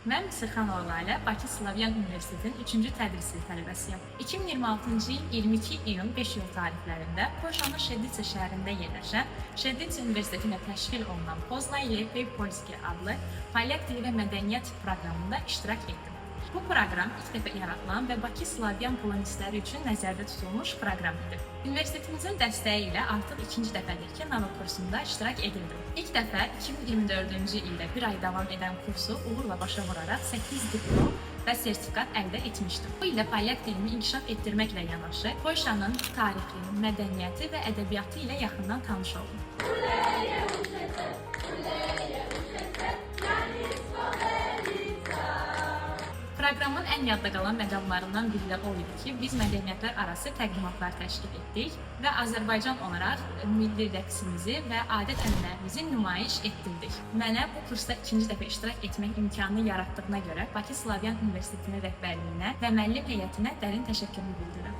Mən Misirxanova Lalə, Bakı Slavyan Universitetinin 3-cü tədris il tələbəsiyəm. 2026-cı il 22 iyun 5 iyul tarixlərində Polşanın Şedlice şəhərində yerləşən Şedlice Universiteti ilə təşkil olunan Poznay Lepiej Polski adlı polyak dili və mədəniyyət proqramında iştirak etdim. Bu proqram ilk dəfə yaradılan və Bakı Slavyan polonistləri üçün nəzərdə tutulmuş proqram idi. Universitetimizin dəstəyi ilə artıq ikinci dəfədir ki, Nava kursunda iştirak edirdim. İlk dəfə 2024-cü ildə bir ay davam edən kursu uğurla başa vuraraq 8 diplom və sertifikat əldə etmişdim. Bu ilə polyak dilini inkişaf etdirməklə yanaşı, Polşanın tarixi, mədəniyyəti və ədəbiyyatı ilə yaxından tanış oldum. Proqramın ən yadda qalan məqamlarından biri də o idi ki, biz mədəniyyətlər arası təqdimatlar təşkil etdik və Azərbaycan olaraq milli rəqsimizi və adət-ənənələrimizi nümayiş etdirdik. Mənə bu kursda ikinci dəfə iştirak etmək imkanı yaratdığına görə Bakı Slavyan Universitetinin rəhbərliyinə və müəllim heyətinə dərin təşəkkürümü bildirirəm.